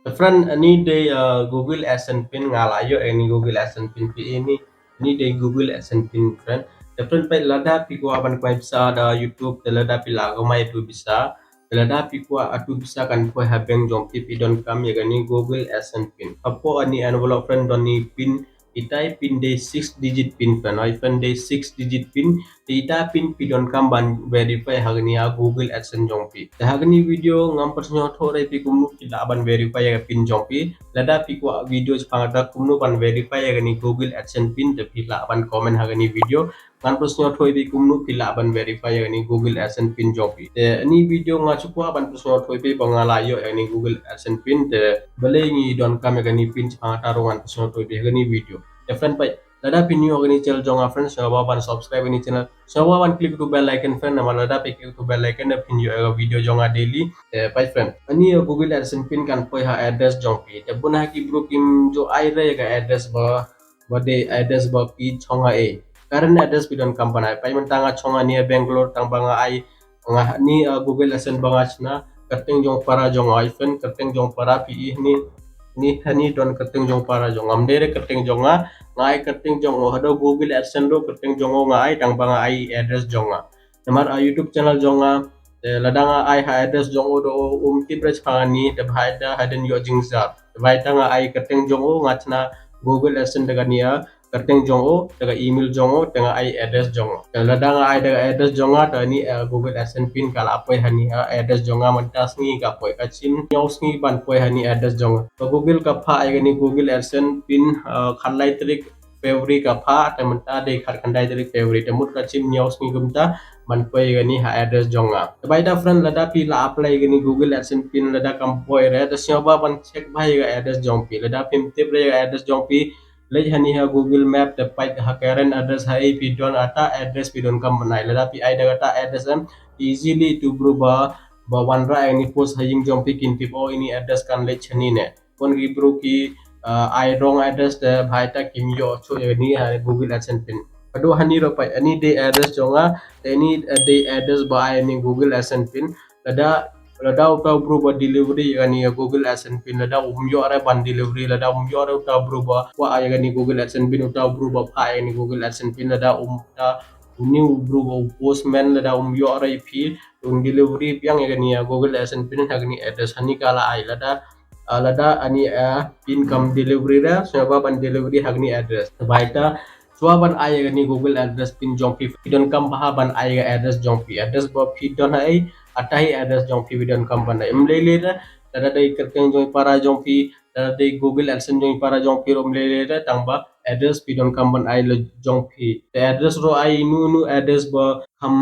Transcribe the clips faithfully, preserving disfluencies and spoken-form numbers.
Te friend, ani dei, uh, Google AdSense pin, nga la ïoh ani Google AdSense pin phi ini. Ani dei Google AdSense pin friend. Te friend, peit lada phi kwah ban kawai pisa da YouTube, te lada phi la kamai tu pisa. Te lada phi kwah atu pisa kan poi ha bank jong phi, phi donkam ïa kani Google AdSense pin. Hapoh ani envelope friend don ni pin, ita i pin dei six digit pin friend, oi friend dei six digit pin, te ita pin phi donkam ban verify ha kani ha Google AdSense jong phi. Te ha kani video ngam pynsngewthuh re phi kumno phi lah ban verify ïa pin jong phi. Lada phi kwah video shaphang kata kumno ban verify ïa kani Google AdSense pin te phi lah ban comment ha kani video. Ngan pynsngewthuh ïa phi kumno phi lah ban verify ïa kani Google AdSense pin jong phi. Te ani video nga shu kwah ban pynsngewthuh ïa phi ba nga la ïoh ïa kani Google AdSense pin te balei ngi donkam ïa kani pin shaphang kata ruh ngan pynsngewthuh ïa phi ha kani video. Te friend, peit lada phi new ha kani channel jong nga friend, sngewbha ban subscribe kani channel. Sngewbha ban click tu bell icon friend, namar lada phi click tu bell icon te phin ïoh ïa video jong nga daily. Te peit friend, ani ïa Google AdSense pin kan poi ha address jong phi. Te bun ha ki bru kim ju ai re ïa ka address ba ba dei address ba phi shong ha ei. Current address phi donkam ban ai. Peit mynta nga shong ha ni ha Bangalore, tang ba nga ai nga ni, uh, Google AdSense ba nga shna kyrteng jong para jong nga, oi friend, kyrteng jong para phi i ni, ni hani don kyrteng jong para jong nga. Ym dei re kyrteng jong nga, nga ai kyrteng jong o. Haduh Google AdSense ruh kyrteng jong o nga ai, tang ba nga ai address jong nga. Namar, uh, YouTube channel jong nga, te lada nga ai ha address jong o, do um tip re shaphang ani, te bha ita hadien ïoh jingshah. Te bha ita nga ai kyrteng jong o, nga shna Google AdSense da kani, uh, kyrteng jong o, da ka email jong o, te nga ai address jong o. Te lada nga ai da ka address jong nga, te ani, uh, Google AdSense pin ka la poi hani, uh, address jong nga mynta sngi ka poi, ka shim hynñiew sngi ban poi hani address jong nga. Te Google ka phah ïa kani Google AdSense pin, uh, khatlai tarik February ka phah, te mynta dei khatkhyndai tarik February, te mut ka shim hynñiew sngi kumta ban poi ïa kani ha address jong nga. Te bha ita friend, lada phi la apply ïa kani Google AdSense pin lada kam poi re, te sngewbha ban check bha ïa ka address jong phi. Lada phim tip re ïa ka address jong phi, leit hani ha Google Map te peit ha current address ha ei phi don, ata address phi donkam ban ai. Lada phi ai da kata address em, easily tu bru ba, ba wanrah ïa kani post ha ïing jong phi kin tip, o ini address kan leit shane ne. Bun ki bru ki, uh, ai wrong address te bha ita kim ïoh shuh ïa kani, uh, Google AdSense pin. Haduh hani ruh peit, ani dei address jong nga, te ani, uh, dei address ba ai ani Google AdSense pin. Lada, lada uta u bru ba delivery ïa kani, uh, Google AdSense pin, lada um ïoh re ban delivery, lada um ïoh re uta u bru ba kwah ïa kani Google AdSense pin, uta u bru ba phah ïa kani Google AdSense pin, lada um, uta uni u bru ba u postman, lada um ïoh re phi, un delivery biang ïa kani, uh, Google AdSense pin ha kani address hani ka la ai. Lada, uh, lada ani, uh, pin kam delivery re, sngewbha ban delivery ha kani address. Te bha ita, shuwa ban ai ïa kani Google address pin jong phi, phi donkam bha ban ai ïa ka address jong phi. Address ba phi don ha ei, ata hi address jong phi phi donkam ban ai. Ym lei lei re, lada dei kyrteng jong i para jong phi, lada dei Google AdSense jong i para jong phi ruh ym lei lei re, tang ba address phi donkam ban ai la jong phi. Te address ruh ai inu inu address ba kham,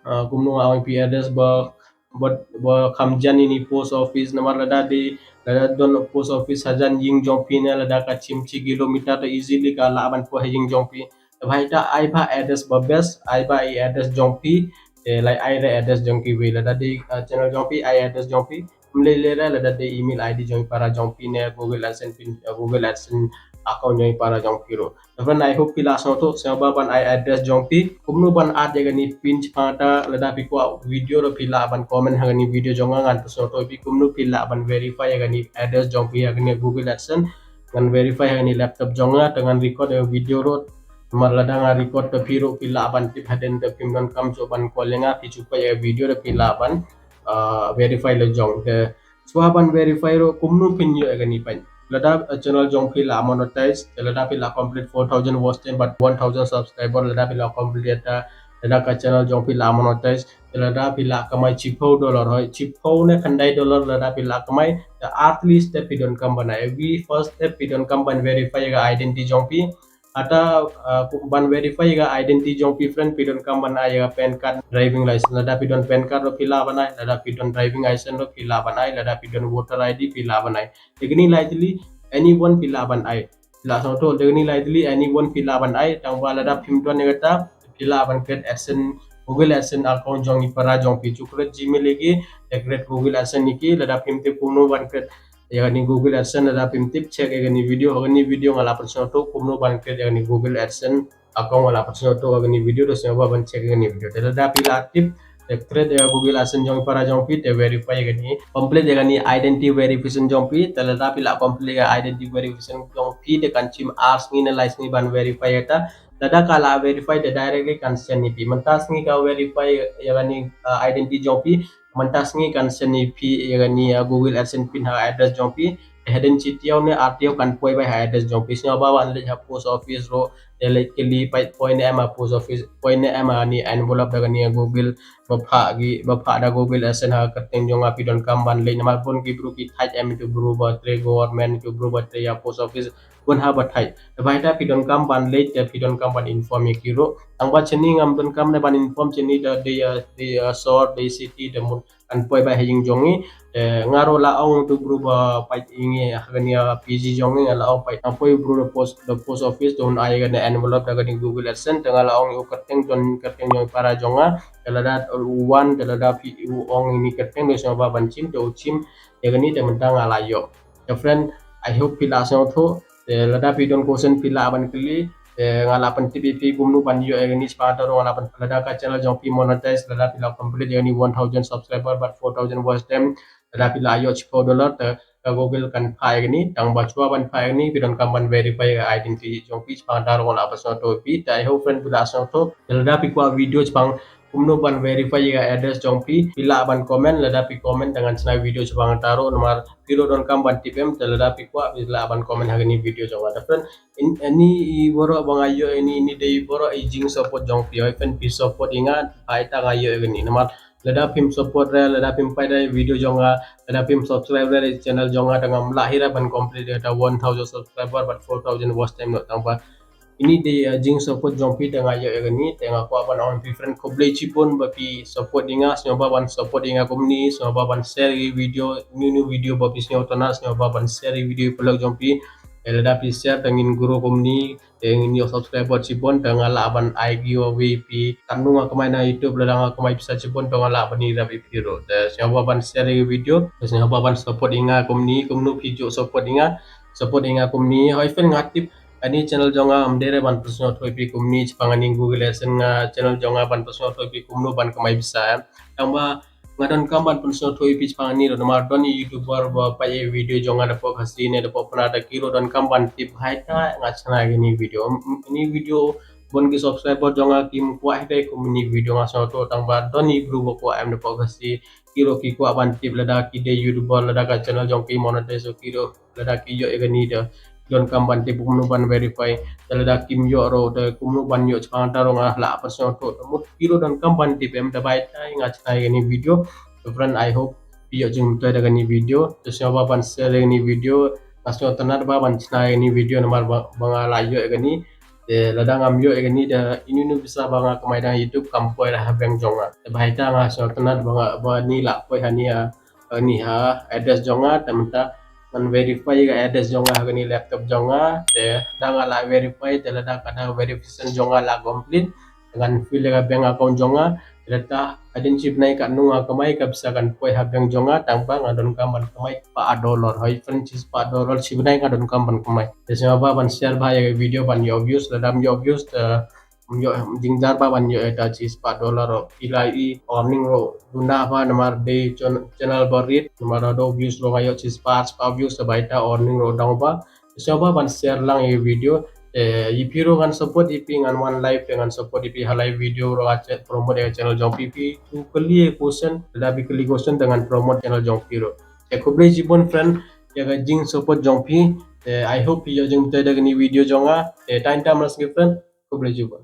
uh, kumno nga ong phi, address ba, ba, ba kham jan ini post office, namar lada dei, lada don post office hajan ïing jong phi ne lada ka shim shi kilometer te easily ka lah ban poi ha ïing jong phi. Te bha ita ai bha address ba best, ai bha i address jong phi, te lai ai re address jong kiwei. Lada dei, uh, channel jong phi, ai address jong phi. Ym lei lei re, lada dei email ID jong i para jong phi ne Google AdSense pin, uh, Google AdSense account jong i para jong phi ruh. Te friend, I hope phi la sngewthuh, sngewbha ban ai address jong phi. Kumno ban add ïa kani pin shaphang kata, lada phi kwah video ruh phi lah ban comment ha kani video jong nga, ngan pynsngewthuh ïa phi kumno phi lah ban verify ïa kani address jong phi ha kani Google AdSense. Ngan verify ha kani laptop jong nga, te ngan record ïa video ruh. Namar lada nga record te phi ruh phi lah ban tip hadien te phim donkam shuh ban call ïa nga, phi shu peit ïa video te phi lah ban, uh, verify la jong. Te shuwa ban verify ruh kumno phin ïoh ïa kani pin. Lada, uh, channel jong phi la monetize, te lada phi la complete four thousand watch time bad one thousand subscriber, lada phi la complete ïa ta, lada ka channel jong phi la monetize, te lada phi la kamai shiphew dollar, hooid, shiphew ne khyndai dollar lada phi la kamai, te at least te phi donkam ban ai. Every first step phi donkam ban verify ïa ka identity jong phi, ata, uh, ban verify ïa ka identity jong phi friend, phi donkam ban ai ïa ka PAN card, driving license. Lada phi don PAN card ruh phi lah ban ai, lada phi don driving license ruh phi lah ban ai, lada phi don voter ID phi lah ban ai. Te kini lai tylli anyone phi lah ban ai. Phi lah sngewthuh, te kini lai tylli anyone phi lah ban ai, tang ba lada phim don ïa kata phi lah ban create AdSense, Google AdSense account jong i para jong phi. Shu create Gmail ïa ki, te create Google AdSense ïa ki, lada phim tip kumno ban create ïa kani Google AdSense, lada phim tip check ïa kani video, ha kani video nga la pynsngewthuh kumno ban create ïa kani Google AdSense account, nga la pynsngewthuh ha kani video, te sngewbha ban check ïa kani video. Te lada phi la tip, Te create ïa ka Google AdSense jong para jong phi, te verify ïa kane. Complete ïa kane identity verification jong phi, te lada phi la complete ïa ka identity verification jong phi, te kan shim ar sngi ne lai sngi ban verify ïa kata. Lada ka la verify, te directly kan send ïa phi. Mynta sngi ka verify ïa kane, uh, identity jong phi, mynta sngi kan send ïa phi ïa kane, uh, Google AdSense pin ha address jong phi. Te hadien shi taïew ne ar taïew kan poi beit ha address jong phi. Sngewbha ban leit ha post office ruh, te leit kylli peit poi ne em ha post office, poi ne em ha kane envelope da kane Google ba phah ki, ba phah da Google AdSense ha kyrteng jong nga. Phi donkam ban leit namar bun ki briew ki thait em, itu briew ba trei government, itu briew ba trei ïa post office, bun ha ba thait. Te ba ita phi donkam ban leit, te phi donkam ban inform ïa ki ruh. Tang ba shane ngam donkam ne ban inform, shane da dei, uh, dei, uh, sor, dei city, da mut kan poi beit ha ïing jong ngi. Te nga ruh la ong itu briew ba peit ïa ngi ha kane, uh, PG jong ngi, nga la ong peit, nang poi briew da post, da post office, to un ai kane envelope da kane Google AdSense. Te nga la ong ïa u kyrteng, don kyrteng jong para jong nga. Te lada u wan, te lada phi, u ong ïa ine i kyrteng, te sngewbha ban shim, te u shim ïa kane, te mynta nga la ïoh. Te friend, I hope phi la sngewthuh. Te lada phi don question phi lah ban kylli. Te nga la pyntip ïa phi kumno ban ïoh ïa kane, shaphang kata ruh nga la pyn-, lada ka channel jong phi monetize, lada phi la complete ïa kane one thousand subscriber bad four thousand watch time, lada phi la ïoh shiphew dollar, te ka Google kan phah ïa kane. Tang ba shuwa ban phah ïa kane, phi donkam ban verify ïa ka identity jong phi. Shaphang kata ruh nga la pynsngewthuh ïa phi. Te I hope friend phi la sngewthuh. Te lada phi kwah video shaphang kumno ban verify ïa ka address jong phi, phi lah ban comment. Lada phi comment, te ngan shna video shaphang kata ruh, namar phi ruh donkam ban tip em. Te lada phi kwah, phi lah ban comment ha kane video jong nga. Te friend, in, ine i baroh ba nga ïoh ïa kane, ine i dei baroh i jingsupport jong phi. Hooid friend, phi support ïa nga, hooid, te nga ïoh ïa kane. Namar lada phim support re, lada phim peit re video jong nga, lada phim subscribe re channel jong nga, te ngam lah hi re ban complete ïa kata one thousand subscriber bad four thousand watch time noh. Tang ba ine i dei, uh, jingsupport jong phi, te nga ïoh ïa kane. Te nga kwah ban ong ïa phi friend, khublei shibun ba phi support ïa nga. Sngewbha ban support ïa nga kumne, sngewbha ban share ïa ki video, new new video ba phi sngewtynnat, sngewbha ban share ïa ki video paralok jong phi. Te lada phi share, te ngin grow kumne, te ngin ïoh subscriber shibun, te nga lah ban ai giveaway ïa phi. Katno nga kamai na YouTube, lada nga kamai pisa shibun, te nga lah ban ïarap ïa phi ruh. Te sngewbha ban share ïa ki video, te sngewbha ban support ïa nga kumne, kumno phi ju support ïa nga, support ïa nga kumne. Hooid friend, nga tip ine i channel jong nga ym dei re ban pynsngewthuh ïa phi kumne shaphang ine i Google AdSense, nga channel jong nga ban pynsngewthuh ïa phi kumno ban kamai pisa, eh. Tang ba nga donkam ban pynsngewthuh ïa phi shaphang ine ruh, namar don i YouTuber ba peit ïa i video jong nga da poh Khasi ne da poh Pnar, te ki ruh donkam ban tip, hooid, te nga shna ïa kane i video. Ine i video bun ki subscriber jong nga kim kwah hi de kum ine i video, nga sngewthuh, tang ba don i briew ba kwah em da poh Khasi. Ki ruh ki kwah ban tip lada ki dei YouTuber, lada ka channel jong ki monetize, ki ruh lada ki ïoh ïa kane, te donkam ban tip kumno ban verify. Te lada kim ïoh ruh, te kumno ban ïoh, shaphang kata ruh nga lah pynsngewthuh. Te mut ki ruh donkam ban tip em, te ba ita nga shna ïa kane i video. Te friend, I hope phi ïoh jingmyntoi da kane i video. Te sngewbha ban share ïa kane i video. Nga sngewtynnat ba ban shna ïa kane i video namar ba, ba nga la ïoh ïa kane. Te lada ngam ïoh ïa kane, te ine ine i pisa ba nga kamai da YouTube kam poi ha bank jong nga. Te ba ita nga sngewtynnat ba nga, ba ine lah poi ha ine, ha ine, ha address jong nga. Te mynta ngan verify ïa ka address jong nga ha kane i laptop jong nga. Te lada nga lah verify, te lada ka, da verification jong nga lah complete, te ngan fill ïa ka bank account jong nga. Te lada hadien shi bnai katno nga kamai, ka pisa kan poi ha bank jong nga. Tang ba nga donkam ban kamai shispah dollar. Hooid friend, shispah dollar shi bnai nga donkam ban kamai. Te sngewbha ban share bha ïa ka video ban ïoh views. Lada ym ïoh views, te ym ïoh, ym jynjar bha ban ïoh ïa ka shispah dollar ruh. Phi la i earning ruh duna bha namar dei channel ba rit, namar lada views ruh nga ïoh shispah, spah views, te ba ita earning ruh dang bha. Sngewbha ban share lang ïa ka video. Te ïa phi ruh ngan support ïa phi, ngan wan live, te ngan support ïa phi ha live video ruh, nga promote ïa ka channel jong phi. Phi to kylli ïa ka question, lada phi kylli question, te ngan promote channel jong phi ruh. Te khublei shibun friend ïa ka jingsupport jong phi. Te I hope phi ïoh jingmyntoi da kane i video jong nga. Te tang kumta mynta ka sngi friend, khublei shibun.